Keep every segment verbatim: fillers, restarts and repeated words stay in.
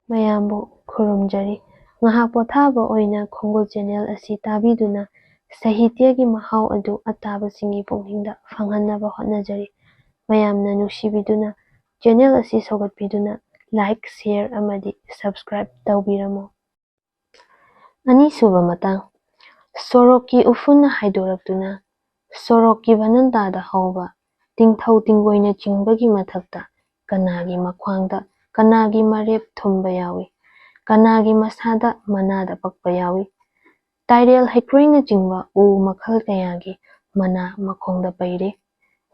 ꯃꯌꯥꯝꯕꯨ ꯈꯨꯔꯨꯝꯖꯔꯤ꯫ ꯉꯥꯏꯍꯥꯛ ꯄꯣꯊꯥꯕ ꯑꯣꯏꯅ ꯈꯣꯡꯒꯨꯜ ꯆꯦꯅꯦꯜ ꯑꯁꯤ ꯇꯥꯕꯤꯗꯨꯅ ꯁꯥꯍꯤꯇ꯭ꯌꯒꯤ ꯃꯍꯥꯎ ꯑꯗꯨ ꯑꯇꯥꯕꯁꯤꯡꯒꯤ ꯄꯨꯛꯅꯤꯡꯗ ꯐꯪꯍꯟꯅꯕ ꯍꯣꯠꯅꯖꯔꯤ꯫ ꯃꯌꯥꯝꯅ ꯅꯨꯡꯁꯤꯕꯤꯗꯨꯅ ꯆꯦꯅꯦꯜ ꯑꯁꯤ ꯁꯧꯒꯠꯄꯤꯗꯨꯅ like, share ꯑꯃꯗꯤ subscribe ꯇꯧꯕꯤꯔꯝꯃꯨ꯫ ꯑꯅꯤꯁꯨꯕ ꯃꯇꯥꯡ, ꯁꯣꯔꯣꯛꯀꯤ ꯎꯐꯨꯟꯅ ꯍꯥꯏꯗꯣꯔꯛꯇꯨꯅ ꯁꯣꯔꯣꯛꯀꯤ ꯚꯅꯟꯇꯥꯗ ꯍꯧꯕ ꯇꯤꯡꯊꯧ ꯇꯤꯡꯒꯣꯏꯅꯆꯤꯡꯕꯒꯤ ꯃꯊꯛꯇ ꯀꯅꯥꯒꯤ ꯃꯈ꯭ꯋꯥꯡꯗ ꯀꯅꯥꯒꯤ ꯃꯔꯦꯞ ꯊꯨꯝꯕ ꯌꯥꯎꯏ, ꯀꯅꯥꯒꯤ ꯃꯁꯥꯗ ꯃꯅꯥꯗ ꯄꯛꯄ ꯌꯥꯎꯏ꯫ ꯇꯥꯏꯔꯦꯜ ꯍꯩꯀ꯭ꯔꯣꯏꯅꯆꯤꯡꯕ ꯎ ꯃꯈꯜ ꯀꯌꯥꯒꯤ ꯃꯅꯥ ꯃꯈꯣꯡꯗ ꯄꯩꯔꯦ꯫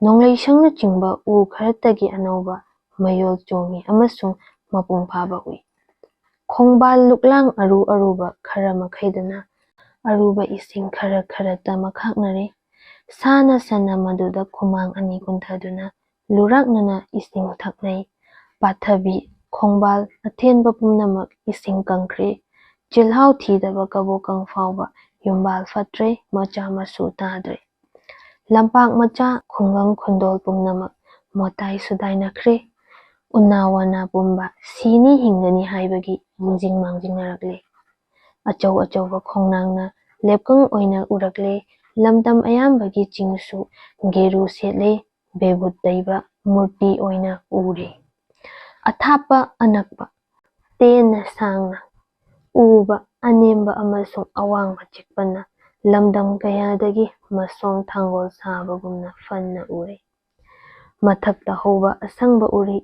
ꯅꯣꯡꯂꯩꯁꯪꯅꯆꯤꯡꯕ ꯎ ꯈꯔꯇꯒꯤ ꯑꯅꯧꯕ ꯃꯌꯣꯜ ꯆꯣꯡꯏ ꯑꯃꯁꯨꯡ ꯃꯄꯨꯡ ꯐꯥꯕ ꯎꯏ꯫ ꯈꯣꯡꯕꯥꯜ ꯂꯨꯛꯂꯥꯡ ꯑꯔꯨ ꯑꯔꯨꯕ ꯈꯔ ꯃꯈꯩꯗꯅ ꯑꯔꯨꯕ ꯏꯁꯤꯡ ꯈꯔ ꯈꯔꯇ ꯃꯈꯥꯛꯅꯔꯦ꯫ ꯁꯥꯅ ꯁꯥꯅ ꯃꯗꯨꯗ ꯈꯨꯃꯥꯡ ꯑꯅꯤ ꯀꯨꯟꯊꯗꯨꯅ ꯂꯨꯔꯥꯛꯅꯅ ꯏꯁꯤꯡ ꯊꯛꯅꯩ꯫ ꯄꯥꯊꯕꯤ, ꯈꯣꯡꯕꯥꯜ ꯑꯊꯦꯟꯕ ꯄꯨꯝꯅꯃꯛ ꯏꯁꯤꯡ ꯀꯪꯈ꯭ꯔꯦ꯫ ꯆꯤꯜꯍꯥꯎ ꯊꯤꯗꯕ ꯀꯕꯣꯀꯪ ꯐꯥꯎꯕ ꯌꯨꯝꯕꯥꯜ ꯐꯠꯇ꯭ꯔꯦ, ꯃꯆꯥ ꯃꯁꯨ ꯇꯥꯗ꯭ꯔꯦ꯫ ꯂꯝꯄꯥꯛ ꯃꯆꯥ, ꯈꯨꯡꯒꯪ ꯈꯨꯟꯗꯣꯜ ꯄꯨꯝꯅꯃꯛ ꯃꯣꯇꯥꯏ ꯁꯨꯗꯥꯏꯅꯈ꯭ꯔꯦ꯫ ꯎꯅꯥ ꯋꯥꯅꯥ ꯄꯨꯝꯕ ꯁꯤꯅꯤ ꯍꯤꯡꯒꯅꯤ ꯍꯥꯏꯕꯒꯤ ꯃꯨꯡꯖꯤꯡ ꯃꯥꯡꯖꯤꯡꯅꯔꯛꯂꯦ꯫ ꯑꯆꯧ ꯑꯆꯧꯕ ꯈꯣꯡꯅꯥꯡꯅ ꯂꯦꯞꯀꯪ ꯑꯣꯏꯅ ꯎꯔꯛꯂꯦ꯫ ꯂꯝꯗꯝ ꯑꯌꯥꯝꯕꯒꯤ ꯆꯤꯡꯁꯨ ꯒꯦꯔꯨ ꯁꯦꯠꯂꯦ, ꯕꯦꯕꯨꯠ ꯇꯩꯕ ꯃꯨꯔꯇꯤ ꯑꯣꯏꯅ ꯎꯔꯦ꯫ ꯑꯊꯥꯞꯄ ꯑꯅꯛꯄ, ꯇꯦꯟꯅ ꯁꯥꯡꯅ ꯎꯕ ꯑꯅꯦꯝꯕ ꯑꯃꯁꯨꯡ ꯑꯋꯥꯡꯕ ꯆꯤꯛꯄꯅ ꯂꯝꯗꯝ ꯀꯌꯥꯗꯒꯤ ꯃꯁꯣꯡ ꯊꯥꯡꯒꯣꯜ ꯁꯥꯕꯒꯨꯝꯅ ꯐꯟꯅ ꯎꯔꯦ꯫ ꯃꯊꯛꯇ ꯍꯧꯕ ꯑꯁꯪꯕ ꯎꯔꯤ,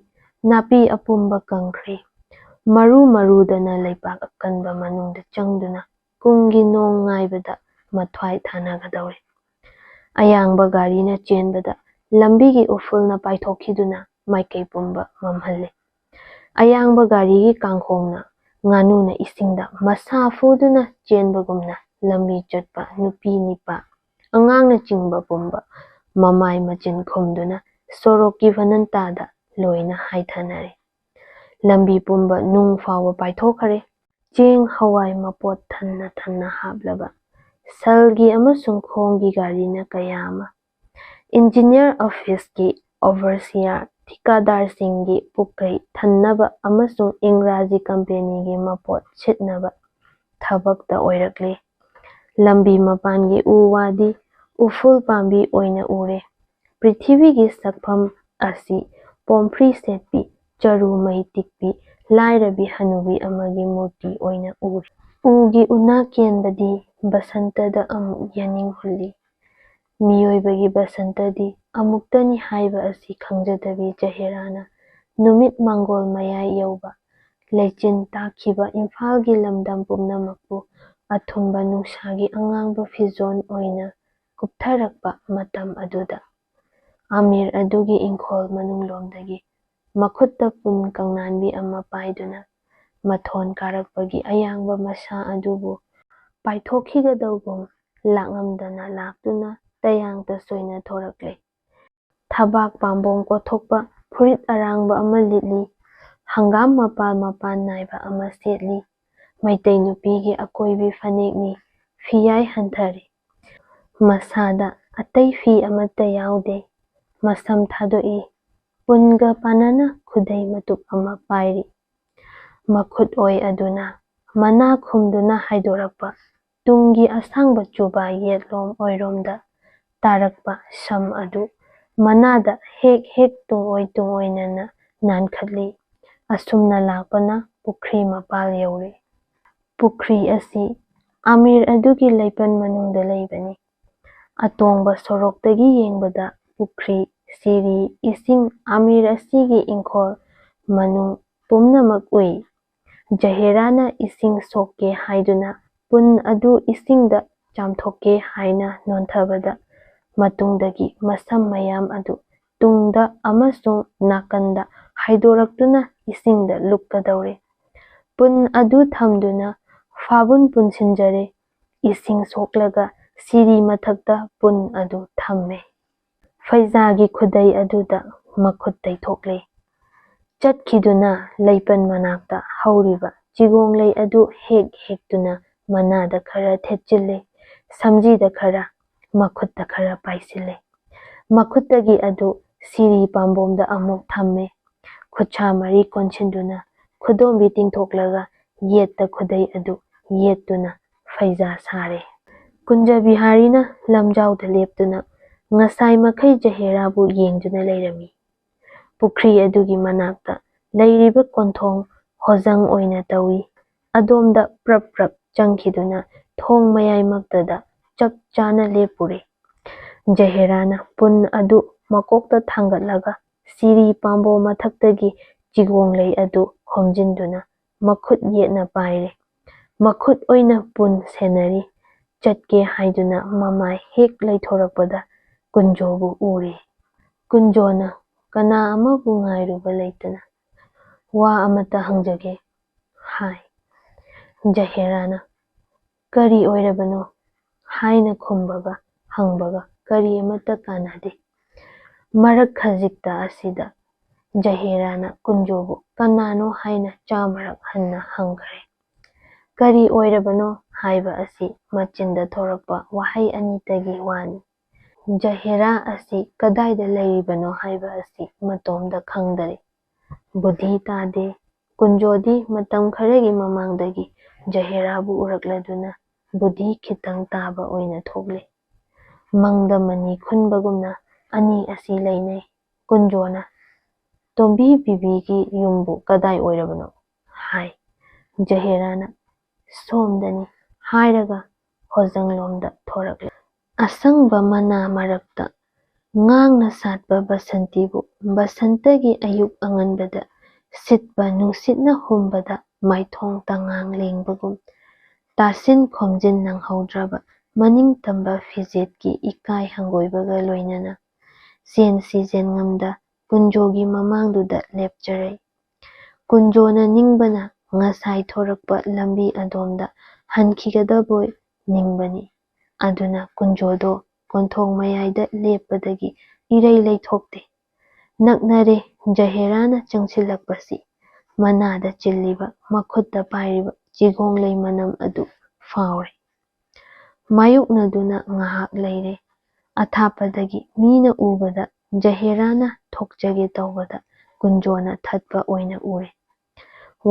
ꯅꯥꯄꯤ ꯑꯄꯨꯝꯕ ꯀꯪꯈ꯭ꯔꯦ꯫ ꯃꯔꯨ ꯃꯔꯨꯗꯅ ꯂꯩꯕꯥꯛ ꯑꯀꯟꯕ ꯃꯅꯨꯡꯗ ꯆꯪꯗꯨꯅ ꯀꯨꯝꯒꯤ ꯅꯣꯡ ꯉꯥꯏꯕꯗ ꯃꯊ꯭ꯋꯥꯏ ꯊꯥꯅꯒꯗꯧꯔꯦ꯫ ꯑꯌꯥꯡꯕ ꯒꯥꯔꯤꯅ ꯆꯦꯟꯕꯗ ꯂꯝꯕꯤꯒꯤ ꯎꯐꯨꯜꯅ ꯄꯥꯏꯊꯣꯛꯈꯤꯗꯨꯅ ꯃꯥꯏꯀꯩ ꯄꯨꯝꯕ ꯃꯝꯍꯜꯂꯦ꯫ ꯑꯌꯥꯡꯕ ꯒꯥꯔꯤꯒꯤ ꯀꯥꯡꯈꯣꯡꯅ ꯉꯥꯅꯨꯅ ꯏꯁꯤꯡꯗ ꯃꯁꯥ ꯐꯨꯗꯨꯅ ꯆꯦꯟꯕꯒꯨꯝꯅ ꯂꯝꯕꯤ ꯆꯠꯄ ꯅꯨꯄꯤ ꯅꯤꯄꯥ, ꯑꯉꯥꯡꯅꯆꯤꯡꯕ ꯄꯨꯝꯕ ꯃꯃꯥꯏ ꯃꯆꯤꯟ ꯈꯨꯝꯗꯨꯅ ꯁꯣꯔꯣꯛꯀꯤ ꯚꯅꯟꯇꯥꯗ ꯂꯣꯏꯅ ꯍꯥꯏꯊꯅꯔꯦ꯫ ꯂꯝꯕꯤ ꯄꯨꯝꯕ ꯅꯨꯡ ꯐꯥꯎꯕ ꯄꯥꯏꯊꯣꯛꯈꯔꯦ꯫ ꯆꯦꯡ ꯍꯋꯥꯏ ꯃꯄꯣꯠ ꯊꯟꯅ ꯊꯟꯅ ꯍꯥꯞꯂꯕ ꯁꯜꯒꯤ ꯑꯃꯁꯨꯡ ꯈꯣꯡꯒꯤ ꯒꯥꯔꯤꯅ ꯀꯌꯥ ꯑꯃ, ꯏꯟꯖꯤꯅꯤꯌꯔ ꯑꯣꯐꯤꯁꯀꯤ ꯑꯣꯚꯔꯁꯤꯌꯥꯔ ꯊꯤꯀꯥꯗꯥꯔꯁꯤꯡꯒꯤ ꯄꯨꯛꯀꯩ ꯊꯟꯅꯕ ꯑꯃꯁꯨꯡ ꯏꯪꯒ꯭ꯔꯥꯖꯤ ꯀꯝꯄꯦꯅꯤꯒꯤ ꯃꯄꯣꯠ ꯁꯤꯠꯅꯕ ꯊꯕꯛꯇ ꯑꯣꯏꯔꯛꯂꯤ꯫ ꯂꯝꯕꯤ ꯃꯄꯥꯟꯒꯤ ꯎ ꯋꯥꯗꯤ ꯎꯐꯨꯜ ꯄꯥꯝꯕꯤ ꯑꯣꯏꯅ ꯎꯔꯦ꯫ ꯄ꯭ꯔꯤꯊꯤꯕꯤꯒꯤ ꯁꯛꯐꯝ ꯑꯁꯤ ꯄꯣꯝꯐ꯭ꯔꯤ ꯁꯦꯠꯄꯤ, ꯆꯔꯨ ꯃꯩ ꯇꯤꯛꯄꯤ, ꯂꯥꯏꯔꯕꯤ ꯍꯅꯨꯕꯤ ꯑꯃꯒꯤ ꯃꯨꯔꯇꯤ ꯑꯣꯏꯅ ꯎꯔꯤ꯫ ꯎꯒꯤ ꯎꯅꯥ ꯀꯦꯟꯕꯗꯤ ꯕꯁꯟꯇꯗ ꯑꯃꯨꯛ ꯌꯥꯅꯤꯡꯍꯜꯂꯤ꯫ ꯃꯤꯑꯣꯏꯕꯒꯤ ꯕꯁꯟꯇꯗꯤ ꯑꯃꯨꯛꯇꯅꯤ ꯍꯥꯏꯕ ꯑꯁꯤ ꯈꯪꯖꯗꯕꯤ ꯖꯍꯦꯔꯥꯅ ꯅꯨꯃꯤꯠ ꯃꯥꯡꯒꯣꯜ ꯃꯌꯥꯏ ꯌꯧꯕ ꯂꯩꯆꯤꯟ ꯇꯥꯈꯤꯕ ꯏꯝꯐꯥꯜꯒꯤ ꯂꯝꯗꯝ ꯄꯨꯝꯅꯃꯛꯄꯨ ꯑꯊꯨꯝꯕ ꯅꯨꯡꯁꯥꯒꯤ ꯑꯉꯥꯡꯕ ꯐꯤꯖꯣꯜ ꯑꯣꯏꯅ ꯀꯨꯞꯊꯔꯛꯄ ꯃꯇꯝ ꯑꯗꯨꯗ, ꯑꯃꯤꯔ ꯑꯗꯨꯒꯤ ꯏꯪꯈꯣꯜ ꯃꯅꯨꯡꯂꯣꯝꯗꯒꯤ ꯃꯈꯨꯠꯇ ꯄꯨꯟ ꯀꯪꯅꯥꯟꯕꯤ ꯑꯃ ꯄꯥꯏꯗꯨꯅ ꯃꯊꯣꯟ ꯀꯥꯔꯛꯄꯒꯤ ꯑꯌꯥꯡꯕ ꯃꯁꯥ ꯑꯗꯨꯕꯨ ꯄꯥꯏꯊꯣꯛꯈꯤꯒꯗꯧꯒꯨꯝ ꯂꯥꯛꯉꯝꯗꯅ ꯂꯥꯛꯇꯨꯅ ꯇꯌꯥꯡ ꯇꯁꯣꯏꯅ ꯊꯣꯔꯛꯂꯦ꯫ ꯊꯕꯥꯛ ꯄꯥꯝꯕꯣꯝ ꯀꯣꯠꯊꯣꯛꯄ ꯐꯨꯔꯤꯠ ꯑꯔꯥꯡꯕ ꯑꯃ ꯂꯤꯠꯂꯤ꯫ ꯍꯪꯒꯥꯝ ꯃꯄꯥꯜ ꯃꯄꯥꯟ ꯅꯥꯏꯕ ꯑꯃ ꯁꯦꯠꯂꯤ꯫ ꯃꯩꯇꯩ ꯅꯨꯄꯤꯒꯤ ꯑꯀꯣꯏꯕꯤ ꯐꯅꯦꯛꯅꯤ꯫ ꯐꯤꯌꯥꯏ ꯍꯟꯊꯔꯤ꯫ ꯃꯁꯥꯗ ꯑꯇꯩ ꯐꯤ ꯑꯃꯠꯇ ꯌꯥꯎꯗꯦ꯫ ꯃꯁꯝ ꯊꯥꯗꯣꯛꯏ꯫ ꯄꯨꯟꯒ ꯄꯥꯟꯅꯅ ꯈꯨꯗꯩ ꯃꯇꯨꯞ ꯑꯃ ꯄꯥꯏꯔꯤ꯫ ꯃꯈꯨꯠ ꯑꯣꯏ ꯑꯗꯨꯅ ꯃꯅꯥ ꯈꯨꯝꯗꯨꯅ ꯍꯥꯏꯗꯣꯔꯛꯄ ꯇꯨꯡꯒꯤ ꯑꯁꯥꯡꯕ ꯆꯨꯕꯥ ꯌꯦꯠꯂꯣꯝ ꯑꯣꯏꯔꯣꯝꯗ ꯇꯥꯔꯛꯄ ꯁꯝ ꯑꯗꯨ ꯃꯅꯥꯗ ꯍꯦꯛ ꯍꯦꯛ ꯇꯨꯡꯑꯣꯏ ꯇꯨꯡꯑꯣꯏꯅꯅ ꯅꯥꯟꯈꯠꯂꯤ꯫ ꯑꯁꯨꯝꯅ ꯂꯥꯛꯄꯅ ꯄꯨꯈ꯭ꯔꯤ ꯃꯄꯥꯜ ꯌꯧꯔꯦ꯫ ꯄꯨꯈ꯭ꯔꯤ ꯑꯁꯤ ꯑꯃꯤꯔ ꯑꯗꯨꯒꯤ ꯂꯩꯄꯟ ꯃꯅꯨꯡꯗ ꯂꯩꯕꯅꯤ꯫ ꯑꯇꯣꯡꯕ ꯁꯣꯔꯣꯛꯇꯒꯤ ꯌꯦꯡꯕꯗ ꯄꯨꯈ꯭ꯔꯤ, ꯁꯤꯔꯤ, ꯏꯁꯤꯡ, ꯑꯃꯤꯔ ꯑꯁꯤꯒꯤ ꯏꯪꯈꯣꯜ ꯃꯅꯨꯡ ꯄꯨꯝꯅꯃꯛ ꯎꯏ꯫ ꯖꯍꯦꯔꯥꯅ ꯏꯁꯤꯡ ꯁꯣꯛꯀꯦ ꯍꯥꯏꯗꯨꯅ ꯄꯨꯟ ꯑꯗꯨ ꯏꯁꯤꯡꯗ ꯆꯥꯝꯊꯣꯛꯀꯦ ꯍꯥꯏꯅ ꯅꯣꯟꯊꯕꯗ, ꯃꯇꯨꯡꯗꯒꯤ ꯃꯁꯝ ꯃꯌꯥꯝ ꯑꯗꯨ ꯇꯨꯡꯗ ꯑꯃꯁꯨꯡ ꯅꯥꯀꯟꯗ ꯍꯥꯏꯗꯣꯔꯛꯇꯨꯅ ꯏꯁꯤꯡꯗ ꯂꯨꯞꯀꯗꯧꯔꯦ꯫ ꯄꯨꯟ ꯑꯗꯨ ꯊꯝꯗꯨꯅ ꯐꯥꯕꯨꯟ ꯄꯨꯟꯁꯤꯟꯖꯔꯦ꯫ ꯏꯁꯤꯡ ꯁꯣꯛꯂꯒ ꯁꯤꯔꯤ ꯃꯊꯛꯇ ꯄꯨꯟ ꯑꯗꯨ ꯊꯝꯃꯦ꯫ ꯐꯩꯖꯥꯒꯤ ꯈꯨꯗꯩ ꯑꯗꯨꯗ ꯃꯈꯨꯠ ꯇꯩꯊꯣꯛꯂꯦ꯫ ꯆꯠꯈꯤꯗꯨꯅ ꯂꯩꯄꯟ ꯃꯅꯥꯛꯇ ꯍꯧꯔꯤꯕ ꯆꯤꯒꯣꯡꯂꯩ ꯑꯗꯨ ꯍꯦꯛ ꯍꯦꯛꯇꯨꯅ ꯃꯅꯥꯗ ꯈꯔ ꯊꯦꯠꯆꯤꯜꯂꯦ, ꯁꯝꯖꯤꯗ ꯈꯔ, ꯃꯈꯨꯠꯇ ꯈꯔ ꯄꯥꯏꯁꯤꯜꯂꯦ꯫ ꯃꯈꯨꯠꯇꯒꯤ ꯑꯗꯨ ꯁꯤꯔꯤ ꯄꯥꯝꯕꯣꯝꯗ ꯑꯃꯨꯛ ꯊꯝꯃꯦ꯫ ꯈꯨꯠꯁꯥ ꯃꯔꯤ ꯀꯣꯟꯁꯤꯟꯗꯨꯅ ꯈꯨꯗꯣꯝꯕꯤ ꯇꯤꯡꯊꯣꯛꯂꯒ ꯌꯦꯠꯇ ꯈꯨꯗꯩ ꯑꯗꯨ ꯌꯦꯠꯇꯨꯅ ꯐꯩꯖꯥ ꯁꯥꯔꯦ꯫ ꯀꯨꯟꯖ ꯕꯤꯍꯥꯔꯤꯅ ꯂꯝꯖꯥꯎꯗ ꯂꯦꯞꯇꯨꯅ ꯉꯁꯥꯏ ꯃꯈꯩ ꯖꯍꯦꯔꯥꯕꯨ ꯌꯦꯡꯗꯨꯅ ꯂꯩꯔꯝꯃꯤ꯫ ꯄꯨꯈ꯭ꯔꯤ ꯑꯗꯨꯒꯤ ꯃꯅꯥꯛꯇ ꯂꯩꯔꯤꯕ ꯀꯣꯟꯊꯣꯡ ꯍꯣꯖꯪ ꯑꯣꯏꯅ ꯇꯧꯏ꯫ ꯑꯗꯣꯝꯗ ꯄ꯭ꯔꯞ ꯄ꯭ꯔꯞ ꯆꯪꯈꯤꯗꯨꯅ ꯊꯣꯡ ꯃꯌꯥꯏꯃꯛꯇꯗ ꯆꯞ ꯆꯥꯅ ꯂꯦꯞꯄꯨꯔꯦ꯫ ꯖꯍꯦꯔꯥꯅ ꯄꯨꯟ ꯑꯗꯨ ꯃꯀꯣꯛꯇ ꯊꯥꯡꯒꯠꯂꯒ ꯁꯤꯔꯤ ꯄꯥꯝꯕꯣꯝ ꯃꯊꯛꯇꯒꯤ ꯆꯤꯒꯣꯡꯂꯩ ꯑꯗꯨ ꯈꯣꯝꯖꯤꯟꯗꯨꯅ ꯃꯈꯨꯠ ꯌꯦꯠꯅ ꯄꯥꯏꯔꯦ꯫ ꯃꯈꯨꯠ ꯑꯣꯏꯅ ꯄꯨꯟ ꯁꯦꯟꯅꯔꯤ꯫ ꯆꯠꯀꯦ ꯍꯥꯏꯗꯨꯅ ꯃꯃꯥꯏ ꯍꯦꯛ ꯂꯩꯊꯣꯔꯛꯄꯗ ꯀꯨꯟꯖꯣꯕꯨ ꯎꯔꯦ꯫ ꯀꯨꯟꯖꯣꯅ ꯀꯅꯥ ꯑꯃꯕꯨ ꯉꯥꯏꯔꯨꯕ ꯂꯩꯇꯅ "ꯋꯥ ꯑꯃꯇ ꯍꯪꯖꯒꯦ" ꯍꯥꯏ꯫ ꯖꯍꯦꯔꯥꯅ "ꯀꯔꯤ ꯑꯣꯏꯔꯕꯅꯣ?" ꯍꯥꯏꯅ ꯈꯨꯝꯕꯒ ꯍꯪꯕꯒ ꯀꯔꯤ ꯑꯃꯠꯇ ꯀꯥꯟꯅꯗꯦ꯫ ꯃꯔꯛ ꯈꯖꯤꯛꯇ ꯑꯁꯤꯗ ꯖꯍꯦꯔꯥꯅ ꯀꯨꯟꯖꯣꯕꯨ "ꯀꯅꯥꯅꯣ?" ꯍꯥꯏꯅ ꯆꯥꯃꯔꯛ ꯍꯟꯅ ꯍꯪꯈ꯭ꯔꯦ꯫ "ꯀꯔꯤ ꯑꯣꯏꯔꯕꯅꯣ?" ꯍꯥꯏꯕ ꯑꯁꯤ ꯃꯆꯤꯟꯗ ꯊꯣꯔꯛꯄ ꯋꯥꯍꯩ ꯑꯅꯤꯇꯒꯤ ꯋꯥꯅꯤ꯫ ꯖꯍꯦꯔꯥ ꯑꯁꯤ ꯀꯗꯥꯏꯗ ꯂꯩꯔꯤꯕꯅꯣ ꯍꯥꯏꯕ ꯑꯁꯤ ꯃꯇꯣꯝꯗ ꯈꯪꯗꯔꯦ꯫ ꯕꯨꯙꯤ ꯇꯥꯗꯦ꯫ ꯀꯨꯟꯖꯣꯗꯤ ꯃꯇꯝ ꯈꯔꯒꯤ ꯃꯃꯥꯡꯗꯒꯤ ꯖꯍꯦꯔꯥꯕꯨ ꯎꯔꯛꯂꯗꯨꯅ ꯕꯨꯙꯤ ꯈꯤꯇꯪ ꯇꯥꯕ ꯑꯣꯏꯅ ꯊꯣꯛꯂꯦ꯫ ꯃꯪꯗ ꯃꯅꯤ ꯈꯨꯟꯕꯒꯨꯝꯅ ꯑꯅꯤ ꯑꯁꯤ ꯂꯩꯅꯩ꯫ ꯀꯨꯟꯖꯣꯅ "ꯇꯣꯝꯕꯤ ꯕꯤꯕꯤꯒꯤ ꯌꯨꯝꯕꯨ ꯀꯗꯥꯏ ꯑꯣꯏꯔꯕꯅꯣ?" ꯍꯥꯏ꯫ ꯖꯍꯦꯔꯥꯅ "ꯁꯣꯝꯗꯅꯤ" ꯍꯥꯏꯔꯒ ꯍꯣꯖꯪꯂꯣꯝꯗ ꯊꯣꯔꯛꯂꯦ꯫ ꯑꯁꯪꯕ ꯃꯅꯥ ꯃꯔꯛꯇ ꯉꯥꯡꯅ ꯁꯥꯠꯄ ꯕꯁꯟꯇꯤꯕꯨ ꯕꯁꯟꯇꯒꯤ ꯑꯌꯨꯛ ꯑꯉꯟꯕꯗ ꯁꯤꯠꯄ ꯅꯨꯡꯁꯤꯠꯅ ꯍꯨꯝꯕꯗ ꯃꯥꯏꯊꯣꯡ ꯇꯉꯥꯡ ꯂꯦꯡꯕꯒꯨꯝ, ꯇꯥꯁꯤꯟ ꯈꯣꯝꯖꯤꯟ ꯅꯪꯍꯧꯗ꯭ꯔꯕ ꯃꯅꯤꯡ ꯇꯝꯕ ꯐꯤꯖꯦꯠꯀꯤ ꯏꯀꯥꯏ ꯍꯪꯒꯣꯏꯕꯒ ꯂꯣꯏꯅꯅ ꯆꯦꯟ ꯁꯤꯖꯦꯟ ꯉꯝꯗ ꯀꯨꯟꯖꯣꯒꯤ ꯃꯃꯥꯡꯗꯨꯗ ꯂꯦꯞꯆꯔꯦ꯫ ꯀꯨꯟꯖꯣꯅ ꯅꯤꯡꯕꯅ ꯉꯁꯥꯏ ꯊꯣꯔꯛꯄ ꯂꯝꯕꯤ ꯑꯗꯣꯝꯗ ꯍꯟꯈꯤꯒꯗꯕꯣꯏ ꯅꯤꯡꯕꯅꯤ꯫ ꯑꯗꯨꯅ ꯀꯨꯟꯖꯣꯗꯣ ꯀꯣꯟꯊꯣꯡ ꯃꯌꯥꯏꯗ ꯂꯦꯞꯄꯗꯒꯤ ꯏꯔꯩ ꯂꯩꯊꯣꯛꯇꯦ꯫ ꯅꯛꯅꯔꯦ꯫ ꯖꯍꯦꯔꯥꯅ ꯆꯪꯁꯤꯜꯂꯛꯄꯁꯤ ꯃꯅꯥꯗ ꯆꯤꯜꯂꯤꯕ, ꯃꯈꯨꯠꯇ ꯄꯥꯏꯔꯤꯕ ꯆꯤꯒꯣꯡꯂꯩ ꯃꯅꯝ ꯑꯗꯨ ꯐꯥꯎꯔꯦ꯫ ꯃꯥꯌꯣꯛꯅꯗꯨꯅ ꯉꯥꯏꯍꯥꯛ ꯂꯩꯔꯦ꯫ ꯑꯊꯥꯞꯄꯗꯒꯤ ꯃꯤꯅ ꯎꯕꯗ ꯖꯍꯦꯔꯥꯅ ꯊꯣꯛꯆꯒꯦ ꯇꯧꯕꯗ ꯀꯨꯟꯖꯣꯅ ꯊꯠꯄ ꯑꯣꯏꯅ ꯎꯔꯦ꯫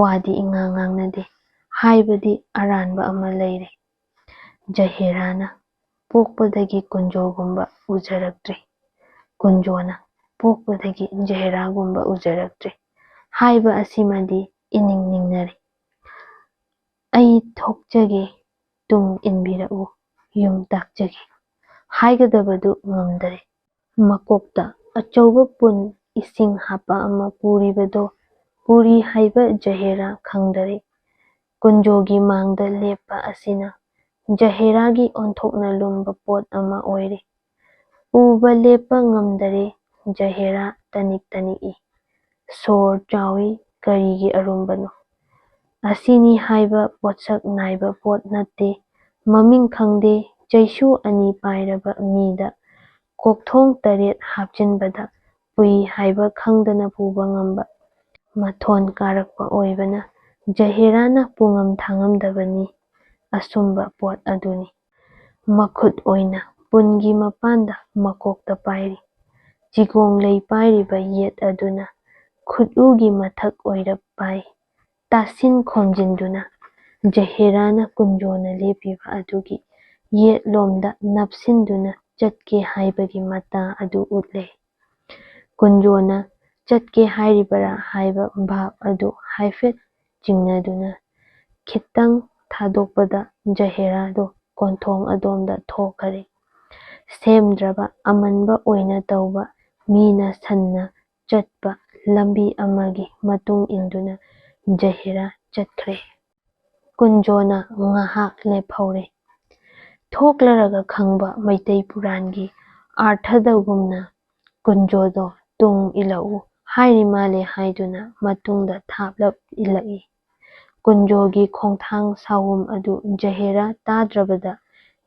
ꯋꯥꯗꯤ ꯏꯉꯥꯡ ꯉꯥꯡꯅꯗꯦ꯫ ꯍꯥꯏꯕꯗꯤ ꯑꯔꯥꯟꯕ ꯑꯃ ꯂꯩꯔꯦ꯫ ꯖꯍꯦꯔꯥꯅ ꯄꯣꯛꯄꯗꯒꯤ ꯀꯨꯟꯖꯣꯒꯨꯝꯕ ꯎꯖꯔꯛꯇ꯭ꯔꯤ꯫ ꯀꯨꯟꯖꯣꯅ ꯄꯣꯛꯄꯗꯒꯤ ꯖꯍꯦꯔꯥꯒꯨꯝꯕ ꯎꯖꯔꯛꯇ꯭ꯔꯤ꯫ ꯍꯥꯏꯕ ꯑꯁꯤꯃꯗꯤ ꯏꯅꯤꯡ ꯅꯤꯡꯅꯔꯦ꯫ "ꯑꯩ ꯊꯣꯛꯆꯒꯦ, ꯇꯨꯡ ꯏꯟꯕꯤꯔꯛꯎ, ꯌꯨꯝ ꯇꯥꯛꯆꯒꯦ" ꯍꯥꯏꯒꯗꯕꯗꯨ ꯉꯝꯗꯔꯦ꯫ ꯃꯀꯣꯛꯇ ꯑꯆꯧꯕ ꯄꯨꯟ ꯏꯁꯤꯡ ꯍꯥꯞꯄ ꯑꯃ ꯄꯨꯔꯤꯕꯗꯣ ꯄꯨꯔꯤ ꯍꯥꯏꯕ ꯖꯍꯦꯔꯥ ꯈꯪꯗꯔꯦ꯫ ꯀꯨꯟꯖꯣꯒꯤ ꯃꯥꯡꯗ ꯂꯦꯞꯄ ꯑꯁꯤꯅ ꯖꯍꯦꯔꯥꯒꯤ ꯑꯣꯟꯊꯣꯛꯅ ꯂꯨꯝꯕ ꯄꯣꯠ ꯑꯃ ꯑꯣꯏꯔꯦ꯫ ꯄꯨꯕ ꯂꯦꯞꯄ ꯉꯝꯗꯔꯦ꯫ ꯖꯍꯦꯔꯥ ꯇꯅꯤꯛ ꯇꯅꯤꯛꯏ꯫ "ꯁꯣꯔ ꯆꯥꯎꯏ, ꯀꯔꯤꯒꯤ ꯑꯔꯨꯝꯕꯅꯣ? ꯑꯁꯤꯅꯤ ꯍꯥꯏꯕ ꯄꯣꯠꯁꯛ ꯅꯥꯏꯕ ꯄꯣꯠ ꯅꯠꯇꯦ꯫ ꯃꯃꯤꯡ ꯈꯪꯗꯦ, ꯆꯩꯁꯨ ꯑꯅꯤ ꯄꯥꯏꯔꯕ ꯃꯤꯗ ꯀꯣꯛꯊꯣꯡ ꯇꯔꯦꯠ ꯍꯥꯞꯆꯤꯟꯕꯗ ꯄꯨꯏ ꯍꯥꯏꯕ ꯈꯪꯗꯅ ꯄꯨꯕ ꯉꯝꯕ ꯃꯊꯣꯟ ꯀꯥꯔꯛꯄ ꯑꯣꯏꯕꯅ ꯖꯍꯦꯔꯥꯅ ꯄꯨꯉꯝ ꯊꯥꯉꯝꯗꯕꯅꯤ꯫ ꯑꯁꯨꯝꯕ ꯄꯣꯠ ꯑꯗꯨꯅꯤ"꯫ ꯃꯈꯨꯠ ꯑꯣꯏꯅ ꯄꯨꯟꯒꯤ ꯃꯄꯥꯟꯗ ꯃꯀꯣꯛꯇ ꯄꯥꯏꯔꯤ꯫ ꯆꯤꯒꯣꯡ ꯂꯩ ꯄꯥꯏꯔꯤꯕ ꯌꯦꯠ ꯑꯗꯨꯅ ꯈꯨꯠꯎꯒꯤ ꯃꯊꯛ ꯑꯣꯏꯔꯞ ꯄꯥꯏ꯫ ꯇꯥꯁꯤꯟ ꯈꯣꯝꯖꯤꯟꯗꯨꯅ ꯖꯍꯦꯔꯥꯅ ꯀꯨꯟꯖꯣꯅ ꯂꯦꯞꯄꯤꯕ ꯑꯗꯨꯒꯤ ꯌꯦꯠꯂꯣꯝꯗ ꯅꯞꯁꯤꯟꯗꯨꯅ ꯆꯠꯀꯦ ꯍꯥꯏꯕꯒꯤ ꯃꯇꯥ ꯑꯗꯨ ꯎꯠꯂꯦ꯫ ꯀꯨꯟꯖꯣꯅ ꯆꯠꯀꯦ ꯍꯥꯏꯔꯤꯕꯔꯥ ꯍꯥꯏꯕ ꯚꯥꯕ ꯑꯗꯨ ꯍꯥꯏꯐꯦꯠ ꯆꯤꯡꯅꯗꯨꯅ ꯈꯤꯇꯪ ꯊꯥꯗꯣꯛꯄꯗ ꯖꯍꯦꯔꯥꯗꯣ ꯀꯣꯟꯊꯣꯡ ꯑꯗꯣꯝꯗ ꯊꯣꯛꯈꯔꯦ꯫ ꯁꯦꯝꯗ꯭ꯔꯕ ꯑꯃꯟꯕ ꯑꯣꯏꯅ ꯇꯧꯕ ꯃꯤꯅ ꯁꯟꯅ ꯆꯠꯄ ꯂꯝꯕꯤ ꯑꯃꯒꯤ ꯃꯇꯨꯡ ꯏꯟꯗꯨꯅ ꯖꯍꯦꯔꯥ ꯆꯠꯈ꯭ꯔꯦ꯫ ꯀꯨꯟꯖꯣꯅ ꯉꯥꯏꯍꯥꯛ ꯂꯦꯞꯍꯧꯔꯦ꯫ ꯊꯣꯛꯂꯔꯒ ꯈꯪꯕ ꯃꯩꯇꯩ ꯄꯨꯔꯥꯟꯒꯤ ꯑꯥꯔꯊꯗꯒꯨꯝꯅ ꯀꯨꯟꯖꯣꯗꯣ ꯇꯨꯡ ꯏꯜꯂꯛꯎ ꯍꯥꯏꯔꯤ ꯃꯥꯜꯂꯦ ꯍꯥꯏꯗꯨꯅ ꯃꯇꯨꯡꯗ ꯊꯥꯞꯂꯞ ꯏꯜꯂꯛꯏ꯫ ꯀꯨꯟꯖꯣꯒꯤ ꯈꯣꯡꯊꯥꯡ ꯁꯥꯋꯨꯝ ꯑꯗꯨ ꯖꯍꯦꯔꯥ ꯇꯥꯗ꯭ꯔꯕꯗ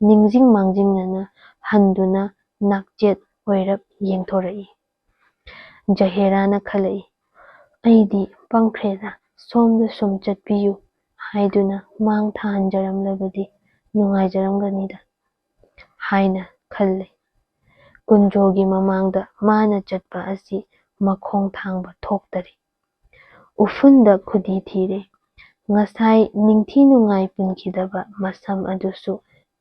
ꯅꯤꯡꯖꯤꯡ ꯃꯥꯡꯖꯤꯡꯅꯅ ꯍꯟꯗꯨꯅ ꯅꯥꯛꯆꯦꯠ ꯑꯣꯏꯔꯞ ꯌꯦꯡꯊꯣꯔꯛꯏ꯫ ꯖꯍꯦꯔꯥꯅ ꯈꯜꯂꯛꯏ, "ꯑꯩꯗꯤ ꯄꯪꯈ꯭ꯔꯦꯗ, ꯁꯣꯝꯗ ꯁꯨꯝ ꯆꯠꯄꯤꯌꯨ" ꯍꯥꯏꯗꯨꯅ ꯃꯥꯡ ꯊꯥꯍꯟꯖꯔꯝꯂꯕꯗꯤ ꯅꯨꯡꯉꯥꯏꯖꯔꯝꯒꯅꯤꯗ ꯍꯥꯏꯅ ꯈꯜꯂꯤ꯫ ꯀꯨꯟꯖꯣꯒꯤ ꯃꯃꯥꯡꯗ ꯃꯥꯅ ꯆꯠꯄ ꯑꯁꯤ ꯃꯈꯣꯡ ꯊꯥꯡꯕ ꯊꯣꯛꯇꯔꯦ꯫ ꯎꯐꯨꯟꯗ ꯈꯨꯗꯤ ꯊꯤꯔꯦ꯫ ꯉꯁꯥꯏ ꯅꯤꯡꯊꯤ ꯅꯨꯡꯉꯥꯏ ꯄꯨꯟꯈꯤꯗꯕ ꯃꯁꯝ ꯑꯗꯨꯁꯨ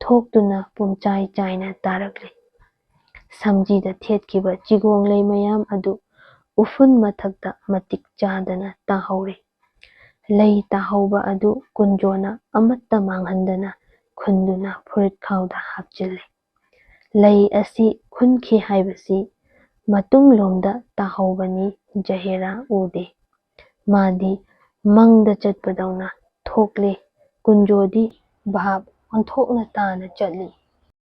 ꯊꯣꯛꯇꯨꯅ ꯄꯨꯝꯆꯥꯏ ꯆꯥꯏꯅ ꯇꯥꯔꯛꯂꯦ꯫ ꯁꯝꯖꯤꯗ ꯊꯦꯠꯈꯤꯕ ꯆꯤꯒꯣꯡ ꯂꯩ ꯃꯌꯥꯝ ꯑꯗꯨ ꯎꯐꯨꯟ ꯃꯊꯛꯇ ꯃꯇꯤꯛ ꯆꯥꯗꯅ ꯇꯥꯍꯧꯔꯦ꯫ ꯂꯩ ꯇꯥꯍꯧꯕ ꯑꯗꯨ ꯀꯨꯟꯖꯣꯅ ꯑꯃꯠꯇ ꯃꯥꯡꯍꯟꯗꯅ ꯈꯨꯟꯗꯨꯅ ꯐꯨꯔꯤꯠꯈꯥꯎꯗ ꯍꯥꯞꯆꯤꯜꯂꯦ꯫ ꯂꯩ ꯑꯁꯤ ꯈꯨꯟꯈꯤ ꯍꯥꯏꯕꯁꯤ ꯃꯇꯨꯡꯂꯣꯝꯗ ꯇꯥꯍꯧꯕꯅꯤ ꯖꯍꯦꯔꯥ ꯎꯗꯦ꯫ ꯃꯥꯗꯤ ꯃꯪꯗ ꯆꯠꯄꯗꯧꯅ ꯊꯣꯛꯂꯦ꯫ ꯀꯨꯟꯖꯣꯗꯤ ꯚꯥꯞ ꯑꯣꯟꯊꯣꯛꯅ ꯇꯥꯅ ꯆꯠꯂꯤ꯫